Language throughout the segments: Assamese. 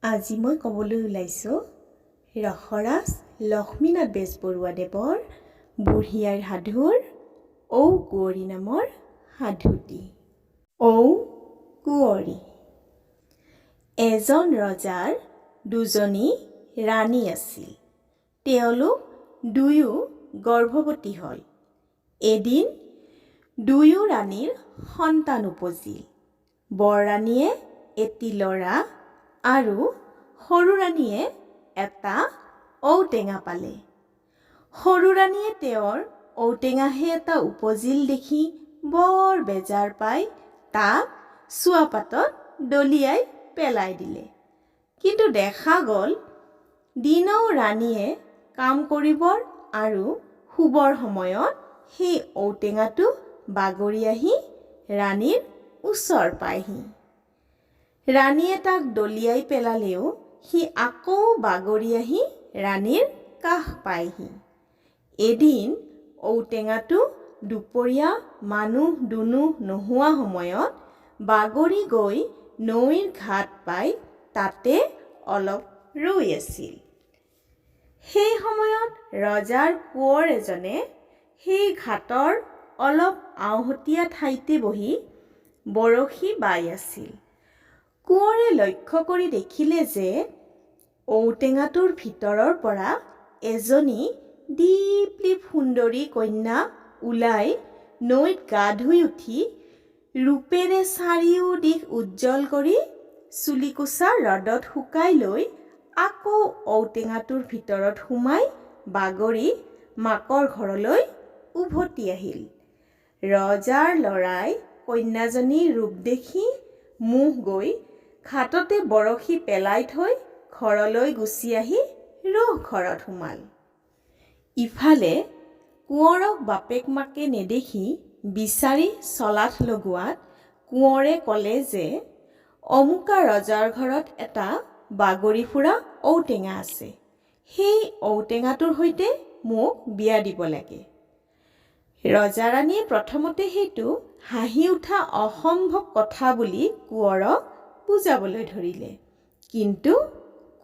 আজি মই ক'বলৈ ওলাইছোঁ ৰসৰাজ লক্ষ্মীনাথ বেজবৰুৱাদেৱৰ বুঢ়ী আইৰ সাধুৰ ঔ কুঁৱৰী নামৰ সাধুটি। ঔ কুঁৱৰী। এজন ৰজাৰ দুজনী ৰাণী আছিল। তেওঁলোক দুয়ো গৰ্ভৱতী হ'ল। এদিন দুয়ো ৰাণীৰ সন্তান উপজিল। বৰৰাণীয়ে এটি ল'ৰা আৰু সৰু ৰাণীয়ে এটা ঔটেঙা পালে। সৰু ৰাণীয়ে তেওঁৰ ঔটেঙাহে এটা উপজিল দেখি বৰ বেজাৰ পাই তাক চুৱাপাতত দলিয়াই পেলাই দিলে। কিন্তু দেখা গ'ল, দিনৌ ৰাণীয়ে কাম কৰিবৰ আৰু শুবৰ সময়ত সেই ঔটেঙাটো বাগৰি আহি ৰাণীৰ ওচৰ পায়হি। ৰাণীয়ে তাক দলিয়াই পেলালেও সি আকৌ বাগৰি আহি ৰাণীৰ কাষ পায়হি। এদিন ঔটেঙাটো দুপৰীয়া মানুহ দুনুহ নোহোৱা সময়ত বাগৰি গৈ নৈৰ ঘাট পাই তাতে অলপ ৰৈ আছিল। সেই সময়ত ৰজাৰ কোঁৱৰ এজনে সেই ঘাটৰ অলপ আওহতীয়া ঠাইতে বহি বৰশী বাই আছিল। কোঁৱৰে লক্ষ্য কৰি দেখিলে যে ঔটেঙাটোৰ ভিতৰৰ পৰা এজনী দীপলিপ সুন্দৰী কন্যা ওলাই নৈত গা ধুই উঠি ৰূপেৰে চাৰিও দিশ উজ্জ্বল কৰি চুলিকোছা ৰ'দত শুকাই লৈ আকৌ ঔটেঙাটোৰ ভিতৰত সোমাই বাগৰি মাকৰ ঘৰলৈ উভতি আহিল। ৰজাৰ ল'ৰাই কন্যাজনীৰ ৰূপ দেখি মোহ গৈ ঘাটতে বৰশী পেলাই থৈ ঘৰলৈ গুচি আহি ৰোহ ঘৰত সোমাল। ইফালে কোঁৱৰক বাপেক মাকে নেদেখি বিচাৰি চলাথ লগোৱাত কোঁৱৰে ক'লে যে অমুকা ৰজাৰ ঘৰত এটা বাগৰি ফুৰা ঔটেঙা আছে, সেই ঔটেঙাটোৰ সৈতে মোক বিয়া দিব লাগে। ৰজা ৰাণীয়ে প্ৰথমতে সেইটো হাঁহি উঠা অসম্ভৱ কথা বুলি কোঁৱৰক বুজাবলৈ ধৰিলে, কিন্তু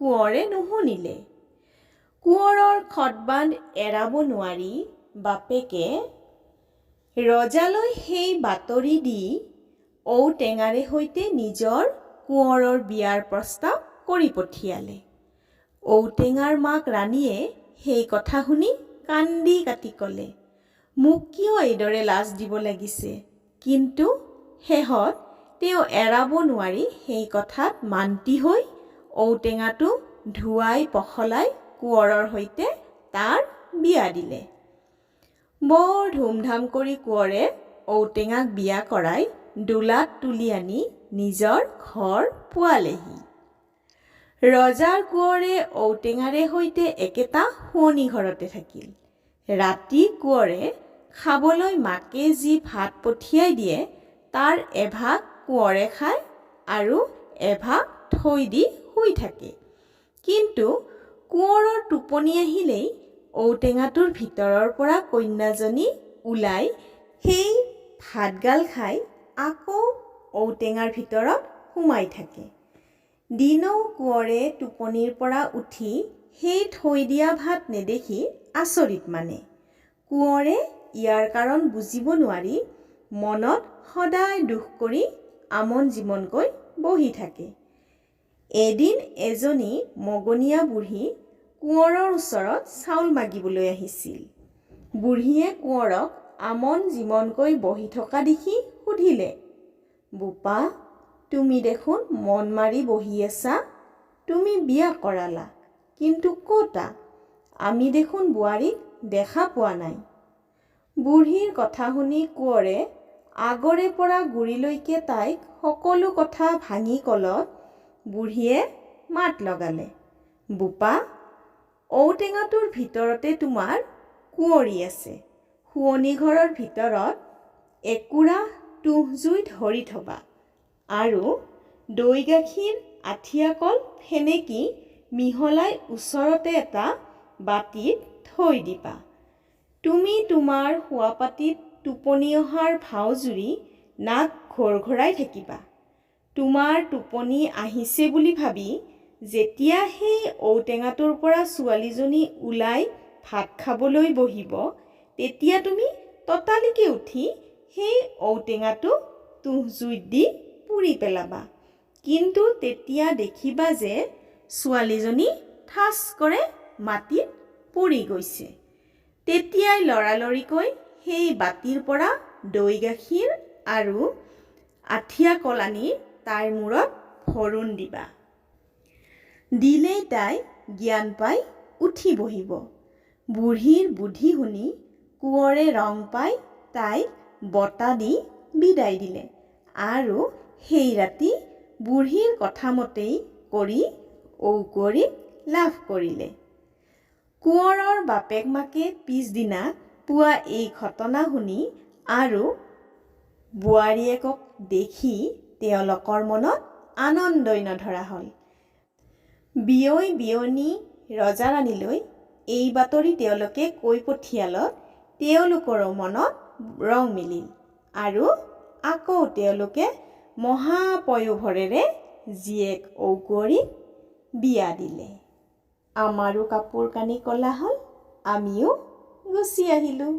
কোঁৱৰে নুশুনিলে। কোঁৱৰৰ খটবান্ধ এৰাব নোৱাৰি বাপেকে ৰজালৈ সেই বাতৰি দি ঔটেঙাৰে সৈতে নিজৰ কোঁৱৰৰ বিয়াৰ প্ৰস্তাৱ কৰি পঠিয়ালে। ঔটেঙাৰ মাক ৰাণীয়ে সেই কথা শুনি কান্দি কাটি ক'লে, মোক কিয় এইদৰে লাজ দিব লাগিছে? কিন্তু শেহত তেওঁ এৰাব নোৱাৰি সেই কথাত মান্তি হৈ ঔটেঙাটো ধুৱাই পখলাই কোঁৱৰৰ সৈতে তাৰ বিয়া দিলে। বৰ ধুমধাম কৰি কোঁৱৰে ঔটেঙাক বিয়া কৰাই দোলাত তুলি আনি নিজৰ ঘৰ পোৱালেহি। ৰজাৰ কোঁৱৰে ঔটেঙাৰে সৈতে একেটা শোৱনি ঘৰতে থাকিল। ৰাতি কোঁৱৰে খাবলৈ মাকে যি ভাত পঠিয়াই দিয়ে, তাৰ এভাগ কোঁৱৰে খায় আৰু এভাগ থৈ দি শুই থাকে। কিন্তু কোঁৱৰৰ টোপনি আহিলেই ঔটেঙাটোৰ ভিতৰৰ পৰা কন্যাজনী ওলাই সেই ভাতগাল খাই আকৌ ঔটেঙাৰ ভিতৰত সোমাই থাকে। দিনৌ কোঁৱৰে টোপনিৰ পৰা উঠি সেই থৈ দিয়া ভাত নেদেখি আচৰিত মানে। কোঁৱৰে ইয়াৰ কাৰণ বুজিব নোৱাৰি মনত সদায় দুখ কৰি আমন জিমনকৈ বহি থাকে। এদিন এজনী মগনীয়া বুঢ়ী কোঁৱৰৰ ওচৰত চাউল মাগিবলৈ আহিছিল। বুঢ়ীয়ে কোঁৱৰক আমন জিমনকৈ বহি থকা দেখি সুধিলে, বোপা, তুমি দেখোন মন মাৰি বহি আছা? তুমি বিয়া কৰালা, কিন্তু ক'তা? আমি দেখোন বোৱাৰীক দেখা পোৱা নাই। বুঢ়ীৰ কথা শুনি কোঁৱৰে আগৰে পৰা গুৰিলৈকে তাইক সকলো কথা ভাঙি ক'লত বুঢ়ীয়ে মাত লগালে, বোপা, ঔটেঙাটোৰ ভিতৰতে তোমাৰ কুঁৱৰী আছে। শোৱনি ঘৰৰ ভিতৰত একুৰা তুঁহ জুই ধৰি থবা আৰু দৈ গাখীৰ আঠিয়া কল ফেনেকি মিহলাই ওচৰতে এটা বাতিত থৈ দিবা। তুমি তোমাৰ শোৱাপাটীত টোপনি অহাৰ ভাও জুৰি নাক ঘোৰঘোৰাই থাকিবা। তোমাৰ টোপনি আহিছে বুলি ভাবি যেতিয়া সেই ঔটেঙাটোৰ পৰা ছোৱালীজনী ওলাই ভাত খাবলৈ বহিব, তেতিয়া তুমি ততালিকে উঠি সেই ঔটেঙাটো তুঁহ জুইত দি পুৰি পেলাবা। কিন্তু তেতিয়া দেখিবা যে ছোৱালীজনী ঠাচ কৰে মাটিত পৰি গৈছে। তেতিয়াই লৰালৰিকৈ সেই বাতিৰ পৰা দৈ গাখীৰ আৰু আঠিয়া কল আনি তাইৰ মূৰত ভৰুণ দিবা। দিলেই তাই জ্ঞান পাই উঠি বহিব। বুঢ়ীৰ বুদ্ধি শুনি কোঁৱৰে ৰং পাই তাইক বঁটা দি বিদায় দিলে আৰু সেই ৰাতি বুঢ়ীৰ কথামতেই কৰি ঔকুঁৱৰীক লাভ কৰিলে। কোঁৱৰৰ বাপেক মাকে পিছদিনা পুৱা এই ঘটনা শুনি আৰু বোৱাৰীয়েকক দেখি তেওঁলোকৰ মনত আনন্দই নধৰা হ'ল। বিয়ৈ বিয়নী ৰজা ৰাণীলৈ এই বাতৰি তেওঁলোকে কৈ পঠিয়ালত তেওঁলোকৰো মনত ৰং মিলিল আৰু আকৌ তেওঁলোকে মহাপয়োভৰেৰে জীয়েক ঔকুঁৱৰীক বিয়া দিলে। আমাৰো কাপোৰ কানি ক'লা হ'ল, আমিও গুচি আহিলোঁ।